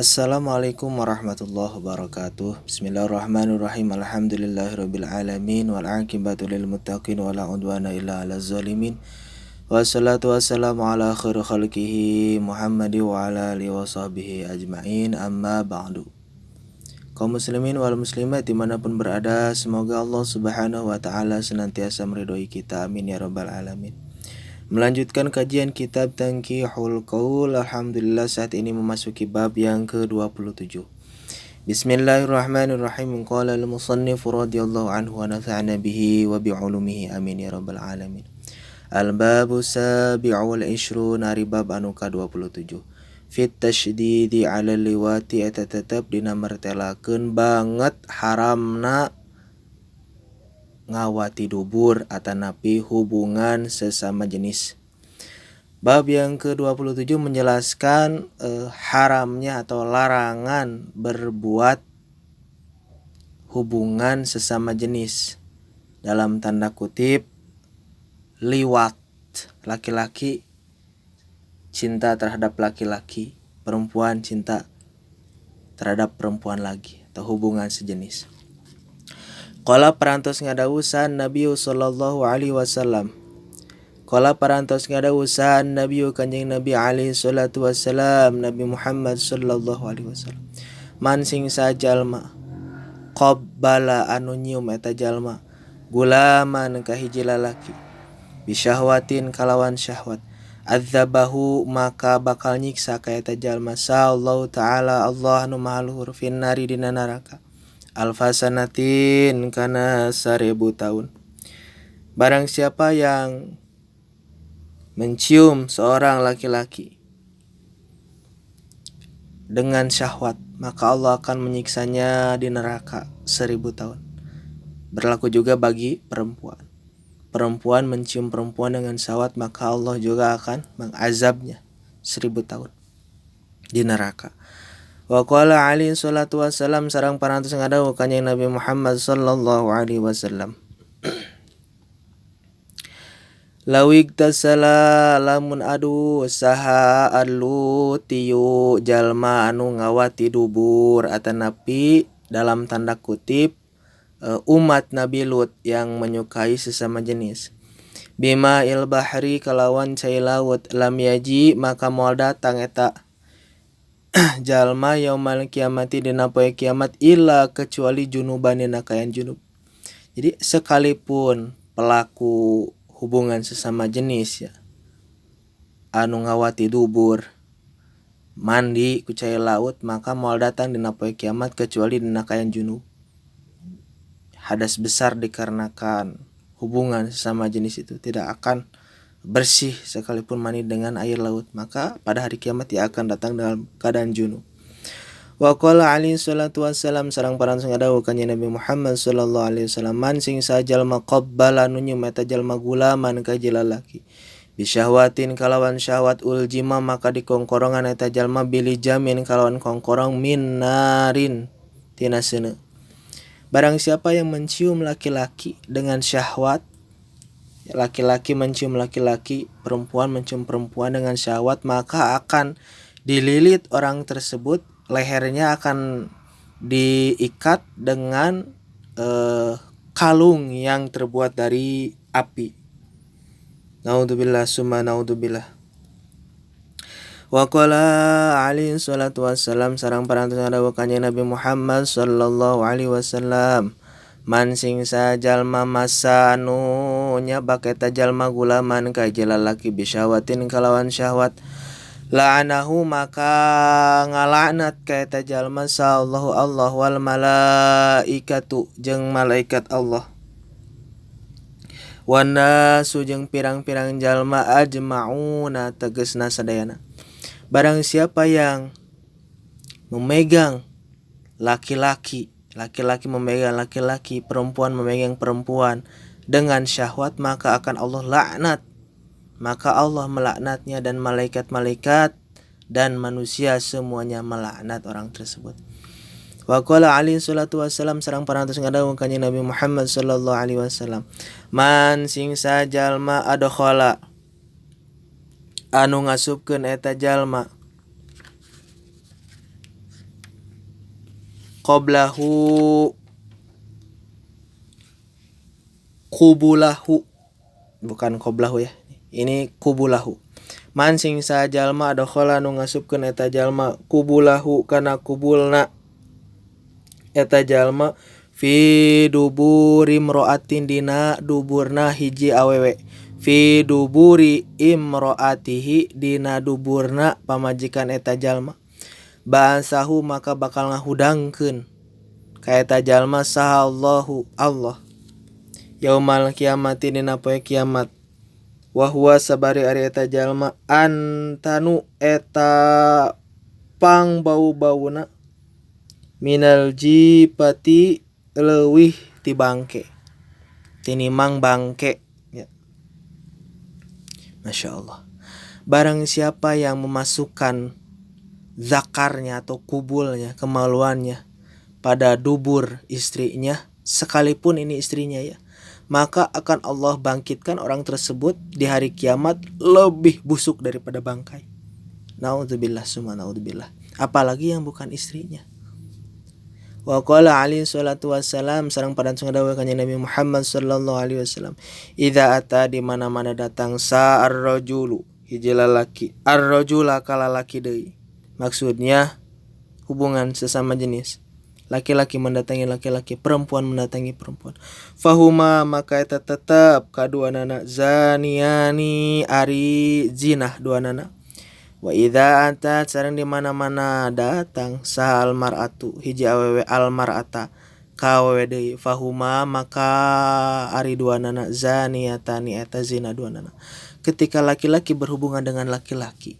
Assalamualaikum warahmatullahi wabarakatuh. Bismillahirrahmanirrahim. Alhamdulillahirabbil alamin wal aqibatu lil muttaqin wala udwana illa 'alaz zalimin. Wassalatu wassalamu ala khairi khalqihi Muhammadi wa ala alihi wasahbihi ajmain. Amma ba'du. Kaum muslimin wal muslimat dimanapun berada, semoga Allah subhanahu wa ta'ala senantiasa meridhoi kita. Amin ya rabbal alamin. Melanjutkan kajian kitab Tanqihul Qaul. Alhamdulillah saat ini memasuki bab yang ke-27. Bismillahirrahmanirrahim. Qala al-musannif radhiyallahu anhu wa nafa'ana bihi wa bi'ulumihi. Amin ya rabbal alamin. Al-babu sabi'u wal ishrun, ari bab anu ka-27. Fit tasydidi 'ala liwati, eta tetep dina mertelakeun banget haramna ngawati dubur atanapi hubungan sesama jenis. Bab yang ke-27 menjelaskan haramnya atau larangan berbuat hubungan sesama jenis. Dalam tanda kutip liwat, laki-laki cinta terhadap laki-laki, perempuan cinta terhadap perempuan lagi, atau hubungan sejenis. Qala parantos ngadawusan Nabi sallallahu alaihi wasallam. Qala parantos ngadawusan Nabi Kanjeng Nabi alaihi salatu wassalam, Nabi Muhammad sallallahu alaihi wasallam. Man sing sajalma qabbala anu nyium eta jalma gulaman ka hiji lalaki bisyahwatin kalawan syahwat, adzabahu maka bakal nyiksa ka eta jalma sallallahu taala Allah nu maha luhur finnari dina neraka alfasanatin kana 1000 tahun. Barang siapa yang mencium seorang laki-laki dengan syahwat, maka Allah akan menyiksanya di neraka 1000 tahun. Berlaku juga bagi perempuan. Perempuan mencium perempuan dengan syahwat, maka Allah juga akan mengazabnya 1000 tahun di neraka. Wa qala alaihi salatu wassalam, sareng parantos ngadawuh kanjeng Nabi Muhammad sallallahu alaihi wasallam. Lawig tasala lamun adu saha alu tiu jalma anu ngawati dubur atanapi dalam tanda kutip umat Nabi Lut yang menyukai sesama jenis. Bima il bahri kalawan cai laut, lam yaji maka moal datang eta jalma yaumal kiamati dina poe kiamat illa kecuali junuban dina kaayaan junub. Jadi sekalipun pelaku hubungan sesama jenis ya anu ngawati dubur mandi ku cai laut, maka moal datang dina poe kiamat kecuali dina kaayaan junub. Hadas besar dikarenakan hubungan sesama jenis itu tidak akan bersih sekalipun mandi dengan air laut, maka pada hari kiamat ia akan datang dalam keadaan junub. Wa qala alaihi salatu wassalam, sareng parantos ngadawuh kanjeng Nabi Muhammad sallallahu alaihi wasallam, man sing sajalma qabbala nu nyium eta jalma gulaman ka lalaki bisyahwatin kalawan syahwat, uljima maka dikongkorongan eta jalma bili jamin kalawan kongkorong min narin tina seuneu. Barang siapa yang mencium laki-laki dengan syahwat, laki-laki mencium laki-laki, perempuan mencium perempuan dengan syahwat, maka akan dililit orang tersebut, lehernya akan diikat dengan kalung yang terbuat dari api. Naudzubillah summa naudzubillah. Wa qala alaihi salatu wassalam, sareng parantos ngadawuh kanjeng Nabi Muhammad sallallahu alaihi wasallam, man sing sajalma masa anu nyabak eta jalma gulaman ka lalaki bisyawatin kalawan syahwat, la'anahu maka ngalaknat ka eta jalma sallallahu Allah wal malaikatu jeung malaikat Allah, wan nasu jeung pirang-pirang jalma ajmauna tegesna sadayana. Barang siapa yang memegang laki-laki, laki-laki memegang laki-laki, perempuan memegang perempuan dengan syahwat, maka akan Allah laknat. Maka Allah melaknatnya dan malaikat-malaikat dan manusia semuanya melaknat orang tersebut. Wa qala alaihi salatu wassalam, sareng parantos ngadawuh kanjeng Nabi Muhammad sallallahu alaihi wasallam, man sing sajalma adkhala anu ngasupkeun eta jalma qoblahu kubulahu, bukan qoblahu ya, ini kubulahu. Man sing sajalma adkhala nu ngasupkeun eta jalma kubulahu kana kubulna eta jalma fi duburi imro'atin dina duburna hiji awewe, fi duburi imro'atihi dina duburna pamajikan eta jalma, ba'asahu maka bakal ngahudangkeun ka eta jalma saha Allahu Allah yaumal kiamati dina poe kiamat, wa huwa sabari ari eta jalma antanu eta pang bau-bauna minal jipati leuwih ti bangke, tinimang bangke ya. Masya Allah. Barang siapa yang memasukkan zakarnya atau kubulnya, kemaluannya pada dubur istrinya, sekalipun ini istrinya ya, maka akan Allah bangkitkan orang tersebut di hari kiamat lebih busuk daripada bangkai. Naudzubillah summa naudzubillah. Apalagi yang bukan istrinya. Wa qala alaihi salatu wassalam, sareng parantos ngadawuh kanjeng Nabi Muhammad sallallahu alaihi wasallam, idza ata di mana-mana datang sa ar-rajulu hiji lalaki, ar-rajula kalalaki deui. Maksudnya hubungan sesama jenis. Laki-laki mendatangi laki-laki, perempuan mendatangi perempuan. Fahuma maka eta tetep kaduanana zaniani ari zinah duanana. Wa idza atat sareng di mana-mana datang sahal mar'atu hiji awewe al mar'ata ka awewe deui, fahuma maka ari duanana zaniatani eta zina duanana. Ketika laki-laki berhubungan dengan laki-laki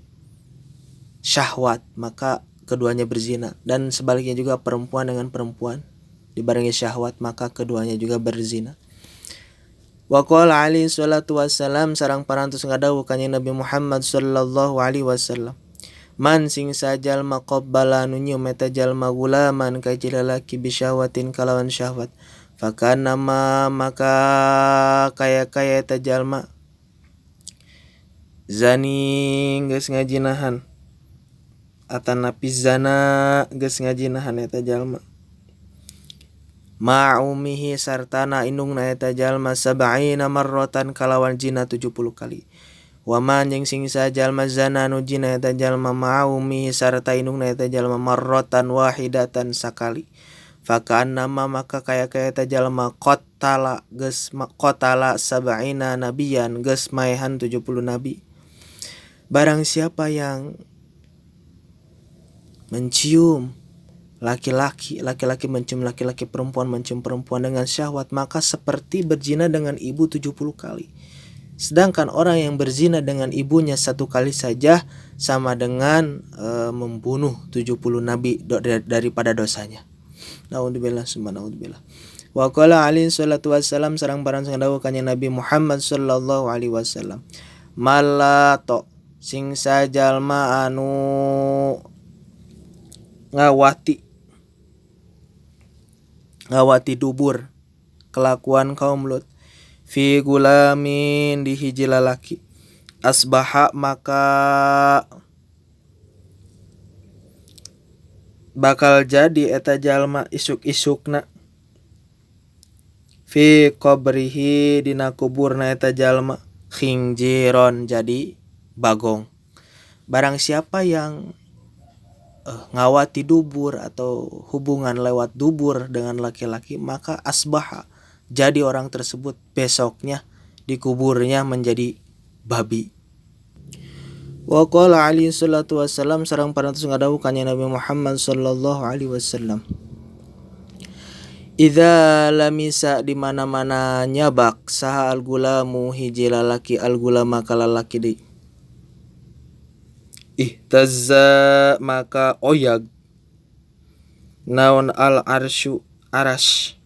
syahwat, maka keduanya berzina, dan sebaliknya juga perempuan dengan perempuan dibarengi syahwat, maka keduanya juga berzina. Wa qala alaihi salatu wassalam sareng parantos ngadawuh kanjeng Nabi Muhammad sallallahu alaihi wasallam, man sing sajalma qabbala nu nyium eta jalma gulaman ka hiji lalaki bisyahwatin kalawan syahwat, fakana ma maka kaya-kaya eta jalma zani geus ngajinahan atanapi zana geus ngajinahan eta jalma ma'umihi sartana indungna eta jalma sab'ina marratan kalawan zina 70 kali. Wa man jeung sing sajalma zana nu zina eta jalma ma'umihi sarta indungna eta jalma marratan wahidatan sakali, faka'annama maka kaya-kaya eta jalma qatala geus qatala sab'ina nabiyan geus maehan 70 nabi. Barang siapa yang mencium laki-laki, laki-laki mencium laki-laki, perempuan mencium perempuan dengan syahwat, maka seperti berzina dengan ibu 70 kali. Sedangkan orang yang berzina dengan ibunya satu kali saja sama dengan membunuh 70 nabi daripada dosanya. Naudzubillah summa naudzubillah. Wa qala alaihi salatu wassalam sareng barang sing dawuh kanjeng Nabi Muhammad sallallahu alaihi wasallam, malato sing sajalma anu ngawati dubur kelakuan kaum Lut fi gulamin di hiji lalaki, asbaha maka bakal jadi eta jalma isuk-isukna fi qabrihi dina kuburna eta jalma khinjiron jadi bagong. Barang siapa yang ngawati dubur atau hubungan lewat dubur dengan laki-laki, maka asbaha jadi orang tersebut besoknya dikuburnya menjadi babi. Wa qala alaihi salatu wassalam sareng parantos ngadawuh kanjeng Nabi Muhammad sallallahu alaihi wasallam, idza lamisa di mana-mana nyabak saha al-gulamu hiji lalaki al-gulama kalalaki deui, ihtazza maka oyag naon al arsyu arash,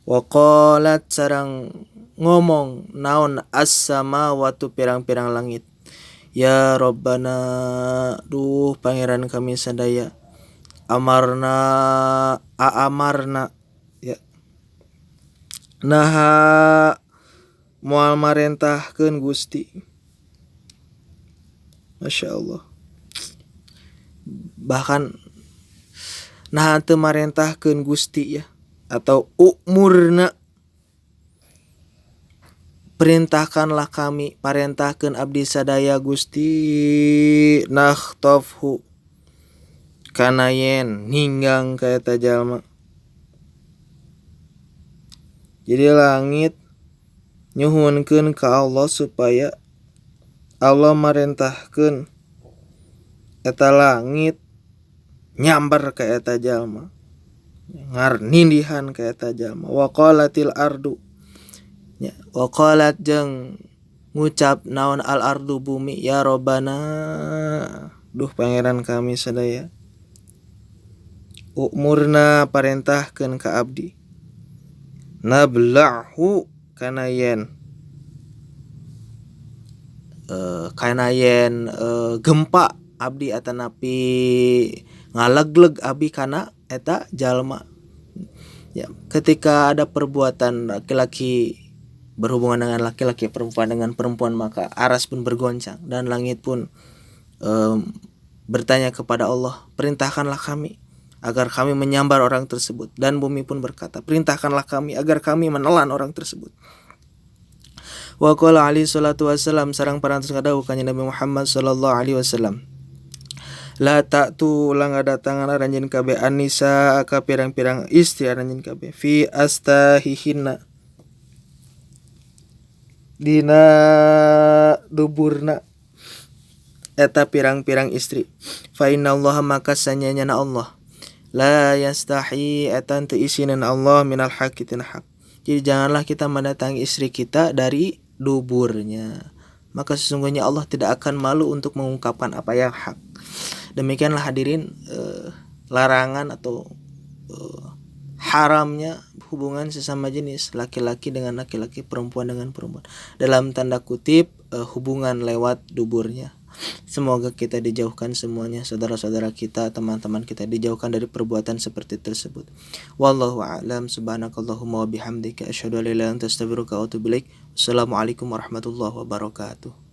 wa qalat sareng ngomong naon as-samawatu pirang-pirang langit, ya Rabbana duh pangeran kami sadaya, amarna aamarna ya naha moal marentahkeun Gusti. Masya Allah. Bahkan nah teu marentahkeun Gusti ya atau umurna, perintahkanlah kami, parentahkeun abdi sadaya Gusti, nakhtofhu kana yen ninggang ka eta jalma. Jadi langit nyuhunkeun ka Allah supaya Allah marentahkeun eta langit nyamber ka eta jalma, ngarnindihan ka eta jalma. Wa qalatil ardu ya, wa qalat jeung ngucap naon al ardu bumi, ya robbana duh pangeran kami sadaya, umurna parentahkeun ka abdi, nablahu kana yen gempa abdi atanapi ngalegleg abdi kana eta jalma. Ya, ketika ada perbuatan laki-laki berhubungan dengan laki-laki, perempuan dengan perempuan, maka aras pun bergoncang dan langit pun bertanya kepada Allah, perintahkanlah kami agar kami menyambar orang tersebut. Dan bumi pun berkata, perintahkanlah kami agar kami menelan orang tersebut. Wa qala alaihi salatu wassalam, sareng parantos ngadawuh kanjeng Nabi Muhammad sallallahu alaihi wasallam, la ta'tu ulang ngadatangan aranjeun kabeh anisa ka pirang-pirang istri aranjeun kabeh fi astahihinna dina duburna eta pirang-pirang istri, fa innallaha maka sanyanyana Allah la yastahi eta teu isinan Allah minal haqqi tina hak. Jadi janganlah kita mendatangi istri kita dari duburnya, maka sesungguhnya Allah tidak akan malu untuk mengungkapkan apa yang hak. Demikianlah hadirin, larangan atau haramnya hubungan sesama jenis, laki-laki dengan laki-laki, perempuan dengan perempuan, dalam tanda kutip hubungan lewat duburnya. Semoga kita dijauhkan semuanya, saudara-saudara kita, teman-teman kita dijauhkan dari perbuatan seperti tersebut. Wallahu a'lam. Subhanakallahumma wa bihamdika asyhadu an la ilaha illa anta astaghfiruka wa atubu ilaik. Wassalamualaikum warahmatullahi wabarakatuh.